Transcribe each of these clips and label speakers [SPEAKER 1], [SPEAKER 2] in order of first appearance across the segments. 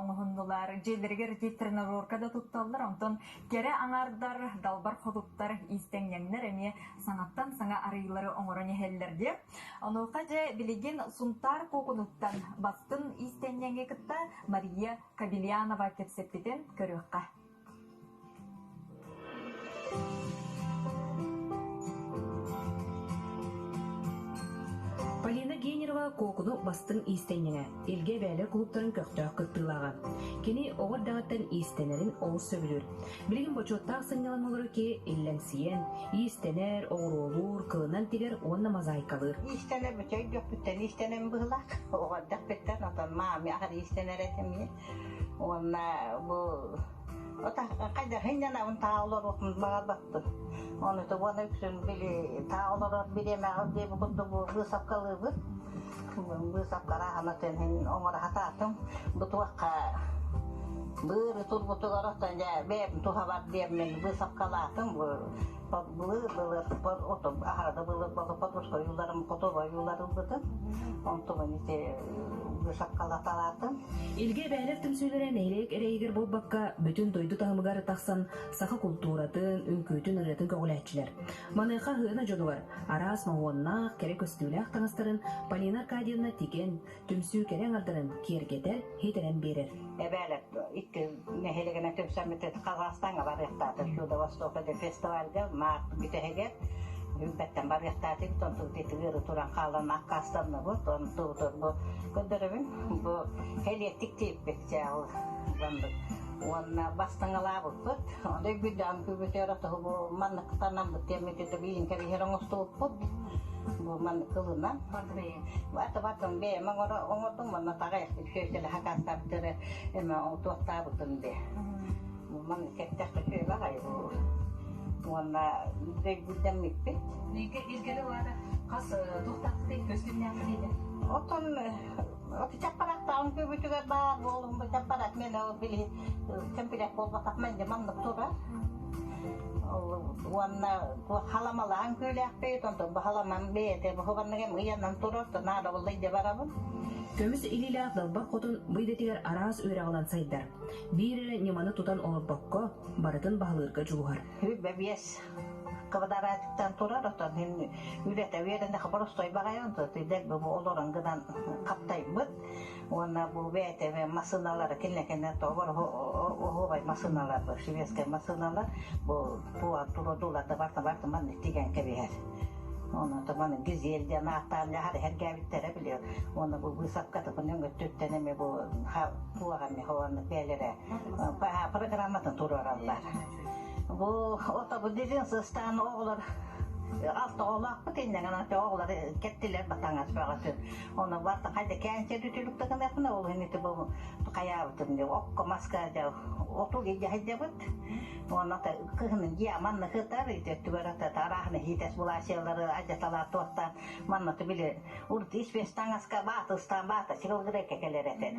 [SPEAKER 1] оҥоһуннулар, дьиэлэригэр ити тренажерка да тутталлар, онтон кэрэ аҥаардар, далбар хотуттар, иистэҥньэҥнэр эмиэ саҥаттан саҥа арыйыылары оҥорон иһэллэр диэ. Онуоха дьэ билигин Сунтаар Куокунуттан бастыҥ иистэнньэҥи кытта Мария Кобельянова кэпсэппитин көрүөххэ.
[SPEAKER 2] Полина Генерова Куокуну бастыҥ иистэнньэҥэ, Илгэ эбээлэр кулууптарын көхтөөх кыттыылааҕа. Кини оҕо эрдэҕиттэн иистэнэрин олус сөбүлүүр. Билигин бочуоттаах сынньалаҥ олорор киһи иллэҥсийэн, иистэнэр, оҕуруолуур, кылынан тигэр уонна мозаикалыыр.
[SPEAKER 3] Иистэнэр бүтэй өйдүөхпүттэн иистэнэн быһыылаах. Оҕо эрдэхпиттэн отон маами аһар иистэнэр этим Уонна бу хайдах инньэнабын таа олоруохпун баҕарбаппын. Ону уонна үксүн били таа олорор бириэмэҕэ диэби курдук бу быысапкалыыбыт. Быысапка арааһын отон иһин оҥоро сатаатым. Бу туохха быыры турбутугар оттон дьэ бэйэм туһабар диэммин быысапкалаатым. Бу былыр-былыр оту аһара былыр подушка ойууларым хоту ойуулар ылбытым. Онтубун ити быысапкалаталаатым.
[SPEAKER 2] Илгэ эбээлэр түмсүүлэрэ нэһилиэк эрэйигэр буолбакка, бүтүн дойду таһымыгар тахсан саха култууратын, үҥкүүтүн, ырыатын көҕүлээччилэр. Маныаха Аһыына дьонугар араас моһуоннаах, кэрэ көстүүлээх таҥастарын Полина Аркадьевна тигэн, түмсүү кэрэ аҥардарын киэргэтэр, хитэрэн биэрэр.
[SPEAKER 3] Эбээлэр икки нэһилиэгинэн түмсэммит Казахстаҥҥа барыахтаата Чудо Востока диэн фестивальга март бүтэһигэр Үрбэттэн барыахтаатыбыт, онтубут ити ыары туран хаалан аккаастанныбыт, онтубут бу көрдөрөбүн бу кэлиэттик тиийбит дьэ ол уонна бастыҥалаабыппыт өйбүтдэҕин күбүтүөр отоһу бу маннык танаммыт диэммит биин кэбиһэр оҥостубуппут бу маннык ылынан ата бардым бэйэм оҥордум уонна таҕайах үчүгэйдэр хакаастаабыттары эмэ туохтаабытым дии маннык кэттэххэ үчүгэй баҕайы бу уонна дөйгүрдэммиппит
[SPEAKER 1] Илгэлэ улаата хас туохтаахпытый көстүүмнээхпитий
[SPEAKER 3] Оттон чаппараттааҕын күбүтүгэр баар буолум бу чаппарат мен ол били кэмпилэк буолбатах мен дьэ маннык турар уонна халамалаан күүлээхпит онтон бу халамам бэйэтэ бу хабаннык эм ыйанан турар то наада буолла илдьэ барабын
[SPEAKER 2] Көмүс илиилээх далбар хотун бу идэтигэр араас үөрэҕи ылан сайдар. Биир эрэ ньыманы тутан олорбокко, барытын баһылыырга дьулуһар.
[SPEAKER 3] Үрбэ биэс квадратиктан турар, оттон мин үлэтэ үөрэннэхэ боростой баҕайы, онтон дэлби бу олорон гынан хаптайбыт. Уонна бу бэйэтэ массыыналара кинилэ тобор оһуобай массыыналар бу шведскай массыыналар бу туа туродулар да барта барта маннык тигэн кэбиһэр. Онон маны гизель диэн ааттаан дьаһар эһэргээбиттэрэ билиэ. Уонна бу быысапкатыкын өҥөттүттэн эми бу туох эми хованнык бээлэрэ программатын туруораллар. Бу ото дизин сыстаан оҕолор алта оҕолоохпут инньэ гынан оҕолор кэттилэр батаҥас бөҕөтүн. Ону барта хайда кээнчэ дүтүлүк да гыныахпына ол иһин ити бу хайаабытым дии окко маска дьэ оту илдьэ сылдьабыт. Уонна кыһынын дьиэ манна сытар ити өттүгэр арааһына иитэс булаачыйалары адьаталаат туохтаан манна били урут испиэс таҥаска баата ыстаан баата чыгылгырайка кэлэр этэ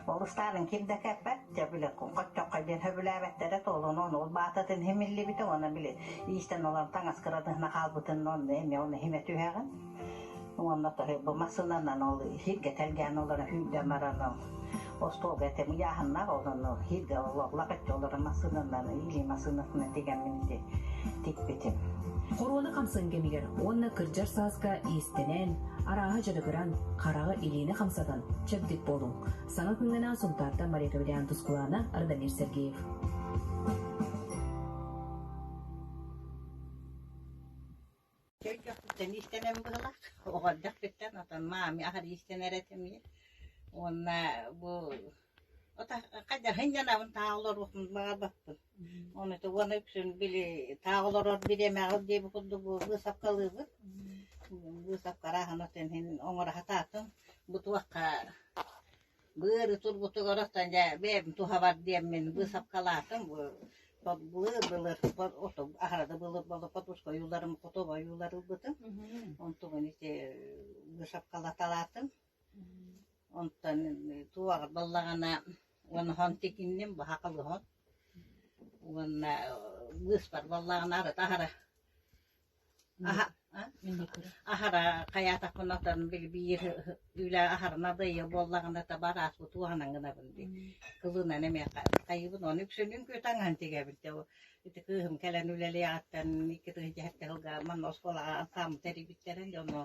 [SPEAKER 3] Ол ыстаанын ким да кэппэт, дьэ били хоччоххо диэн сөбүлээбэттэрэ туолун ону ол баататын иһимиллибитэ уонна били иистэн олорон таҥас кыратыһына хаалбытын онно эмиэ ону иһимэ түһэҕин. Уонна тоһу бу массыынанан ол иһиргэ тэлгээн олорон сүүрдэн баран ол остуолга этим ыйааһыннаах ол ону иһиргэ лахаччы олорон массыынанан илии массыынатынан тигэммин ити тикпитим.
[SPEAKER 2] Хоруона хамсыгын кэмигэр уонна кырдьар сааска иистэнэн, арааһы дьарыгыран, хараҕы илиини хамсатан чэбдик буолуҥ. Саҥа күҥҥэнээн Сунтаартан Мария Каврян Тускулаана, Радомир Сергеев.
[SPEAKER 3] Өйдөхпүттэн иистэнэн быһылаах, оҕо эрдэхпиттэн отон маами аһар иистэнэр этим Уонна бу хайдах инньэнабын таах олоруохпун баҕарбаппын. Ону уонна үксүн били таах олорор бириэмэҕэ диэби курдук бу быысапкалыыбыт. Быысапка арааһын отон иһин оҥоро сатаатым. Бу туохха быары турбутугар оттон дьэ бэйэм туһабар диэммин быысапкалаатым. Бу былыр-былыр аһара да былыр подушка ойууларым хоту ойуулар ылбытым. Онтубун ити быысапкалаталаатым. Онтон туоҕар буоллаҕына уонна тикинним баһа халыһон уонна быыспар буоллаҕына арыт аһара аһара хайаатахпына оттон били биир үлэ аһарына дайыа буоллаҕына табаар ааспыт уоһанан гынабын дии. Кылынан эмиэ хайыыбын, ону үксүн үҥкүү таҥаһын тигэбин. Дьэ, ити кыыһым кэлэн үлэлиэҕиттэн 2007 сылга манна оскуолаҕа ансаамбыл тэрийбиттэрэ. Дьэ, онно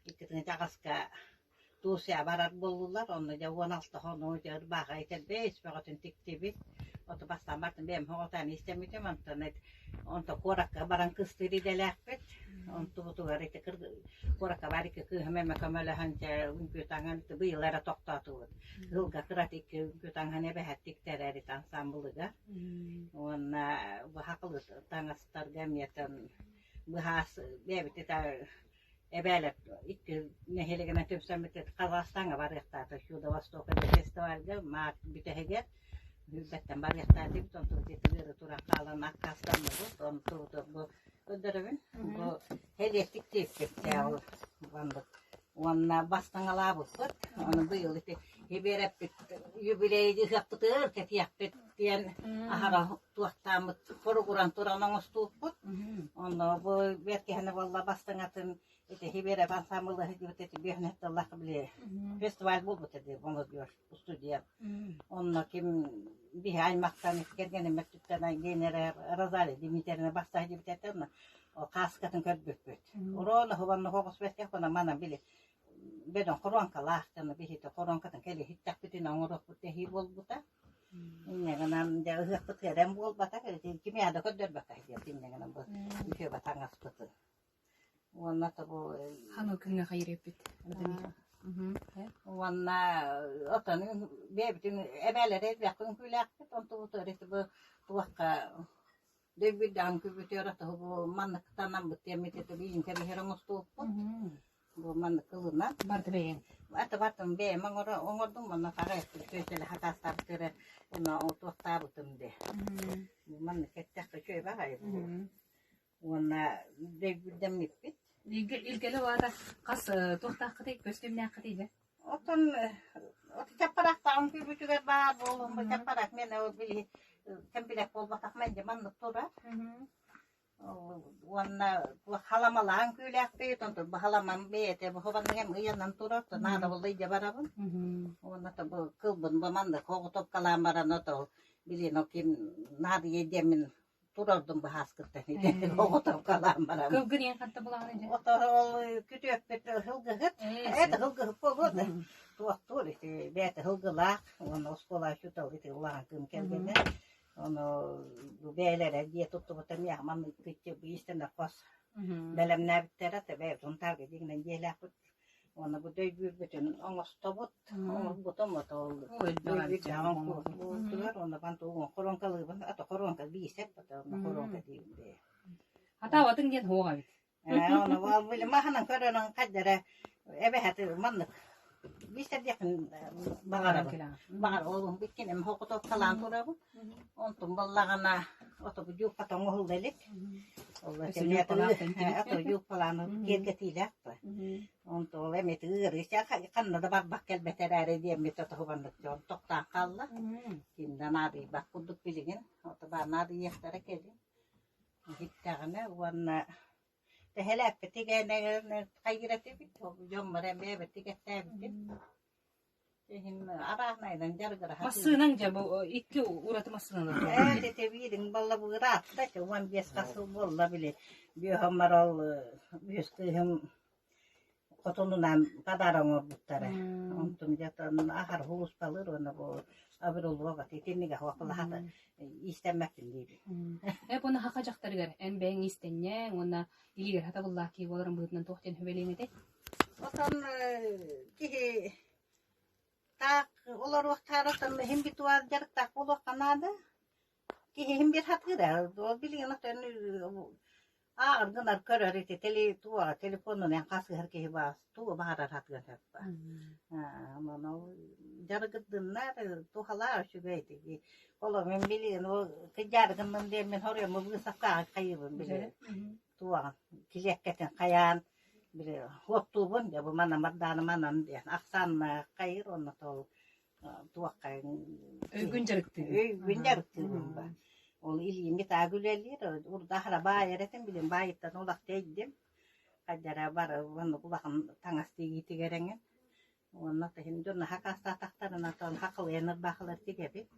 [SPEAKER 3] 2008-ка Турция барар буоллулар, онно дьэ 16 хонуу дьэ ырбаахы этэрбэс бөҕөтүн тиктибит. Ото бастаан бартым бэйэм оҕотоон истэммитим, онтон онто куоракка баран кыстыыр идэлээхпит. Онтубутугар ити куоракка баар икки кыыһым эмэ көмөлөһөн дьэ үҥкүү таҥан быйыл эрэ тохтоотубут. Ыһылга кырат икки үҥкүү таҥаһын эбэһэт тиктэрэр ити ансаамбылыгар. Уонна бу хакылы таҥастарга эмиэ быһаас бэйэбит Эбээлэр икки нэһилиэгинэн түмсэммит Казахстаҥҥа барыахтаата Чудо Востока фестивальга март бүтэһигэр Бүлбэттэн барыахтаатыбыт, онтубут ити ыары туран хаалан аккаастаммыппыт, онтубут бу көрдөрөбүн, бу хэлиэттик тиэппит маннык уонна бастаҥалаабыппыт, ону быйыл ити Ибиэрэппит юбилей ыһыахпытыгар кэтиэхпит диэн аһара туохтааммыт хоругуран туран оҥостубуппут. Онно бу бэркиһэнэ буолла бастыҥатын ити Ибиэрэп ансаамбыл сылдьыбыт ити биэһинэс тыллаах били фестиваль буолбута дии молодежь студент. Онно ким биһи аймахтан кэргэним өттүттэн Генера Розалия Дмитриевна бастаһа диэбит этэ онно кааскатын көрбүппүт. Урон уһубанна хоҕус бэркэ манан били бөдөҥ хоруоҥкалаах дьоно биһиги хоруоҥкатын кэлэ иһиттэхпитинэ оҥоруохпут тэһии буолбута. Инньэ гынан дьэ ыһыахпыт эрэн буолбата, кимиэхэ да көрдөрбөккө диэн инньэ гынан бу үтүөбэ таҥаспытын. Уонна тобу
[SPEAKER 2] Хаҥыл күҥҥэ хайырыппыт.
[SPEAKER 3] Уонна отон бэйэбитин эбээлэри элбэх үҥкүүлээхпит, онтубутугар ити бу туохха Дөйбүрдэҕин күбүтүөр отоһу бу маннык танаммыт диэммит ити биин кэбиһэр оҥостубуппут. Бу маннык ылынан.
[SPEAKER 2] Барыта бэйэҥ.
[SPEAKER 3] Аты бартым бэйэм оҥордум, онно хаҕайыппыт күөтэлэ хатаастаабыттара уна туохтаабытым де. Бу маннык эттэххэ үчүгэй баҕайы бу. Уонна дөйбүрдэммиппит.
[SPEAKER 2] Илгэлэ баата хас туохтааххытый, көстүүмнээххитий дэ?
[SPEAKER 3] Оттон чаппараахтааҕым күүбүтүгэр баар буолуом бу чаппараах миэнэ ол били кэмпилиэк буолбатах мэлдьи маннык турар. Уонна халамалаан күүлээхпит, онтон бу халамам бэйэтэ бу хабаннык эм ыйанан турар, то наада буолла илдьэ барабын. Уонна то бу кылбын бу маннык оҕотопкалаан баран ото билин ол ким наадыйа диэммин турардым баһааскыттан оҕотопкалаан баран.
[SPEAKER 2] Кылгын иэн хатта булаҕын дьэ?
[SPEAKER 3] Ото ол күтүөппүт һылгыһыт, это һылгыһыт буолуо да туохтуур ити бэйэтэ һылгылаах уонна оскуола учуутал ити улахан кыым кэргэнэ ону бэйэлэрэ дьиэ туттубута миэхэ маннык иистэнэр хос бэлэмнээбиттэрэ бэйэбит Сунтаарга дьиҥинэн дьиэлээхпит Уонна бу дөйгүүрбүтүн оҥостобут, оҥорбутум ото ол дөйгүүрдээх уонна бантуугун хоруоҥкалыыбын, ато хоруоҥка биисэп, ото онно хоруоҥка диибин бэйэ.
[SPEAKER 2] Хатаабатыҥ диэн суох эбит.
[SPEAKER 3] Ээ, ону ол били маһынан көрөн хайдара эбэһэт маннык биисэрдиэхпин баҕарабын. Баҕар ол иккинем хокутуопкалаан турабын. Онтум буоллаҕына ото бу дьууппата оҥоһулла илик. Ото дьууппалаан киэргэтиилээх да. Онто ол эмиэ ыарыы ханна да барбах кэлбэтэ эрээри диэммит отоһубаннык дьон тохтоон хаалла. Ким да наадыйбат курдук билигин. Ото баар наадыйыахтара кэлин. Иһиттэҕинэ уонна тэһэлээппит хайыыр этибит, дьоммор эмиэ эбэтик эттээбитим. Арааһынайынан дьарыгыра
[SPEAKER 2] Массыынаҥ дьэ бу икки ураты массыыналар.
[SPEAKER 3] Ээ, тете биириҥ балла быыраатта, 15 хас сыл буолла били. Бүөһөммөр ол үһүс кыыһым хотунунаан подарок оҥорбуттара. Онтум дьэ ахар һулуспалыыр уонна бу абырыллыбат итиннигэ хуаппалаһата иистэммэппин диибин.
[SPEAKER 2] Ээ, буну хаха дьахтарыгар эн бэйэҥ иистэнньэҥ уонна илиигэр хатабыллаах киһи буоларын быһыытынан туох диэн сүбэлиэҥ этэй?
[SPEAKER 3] Отон киһи таах олоруохтаах отон иһин битуар дьарыктаах буолуохха наада. Киһи иһин биир хатыыра. Ол билигин отон ааҕар гынар көрөр ити теле туоҕа телефонунан хасыһар киһи баас тугу баҕарар хатыан сөп баар. Онон ол дьарыгырдыннар туһалаах үчүгэй ити. Олор мин билигин ол кыдьаарыгынным диэммин хоруйум быысапкаҕа хайыыбын били туоҕун килиэккэтин хайаан били уоттуубун дьэ бу манан бардааны манан диэн ахсаанна хайыыр уонна ол туохха
[SPEAKER 2] Өйгүн дьарыктыыгын.
[SPEAKER 3] Өйгүн дьарыктыыбын ба. Ол илиим тааг үлэлиир урдахара баайар этим билин баайыттан улах тэйдим. Хайдара бары маннык улахан таҥас тигиитигэр эҥин. Уонна иһин дьон наһаа каастаатахтарына, тон хахылыйан ырбаахылар тигэбит.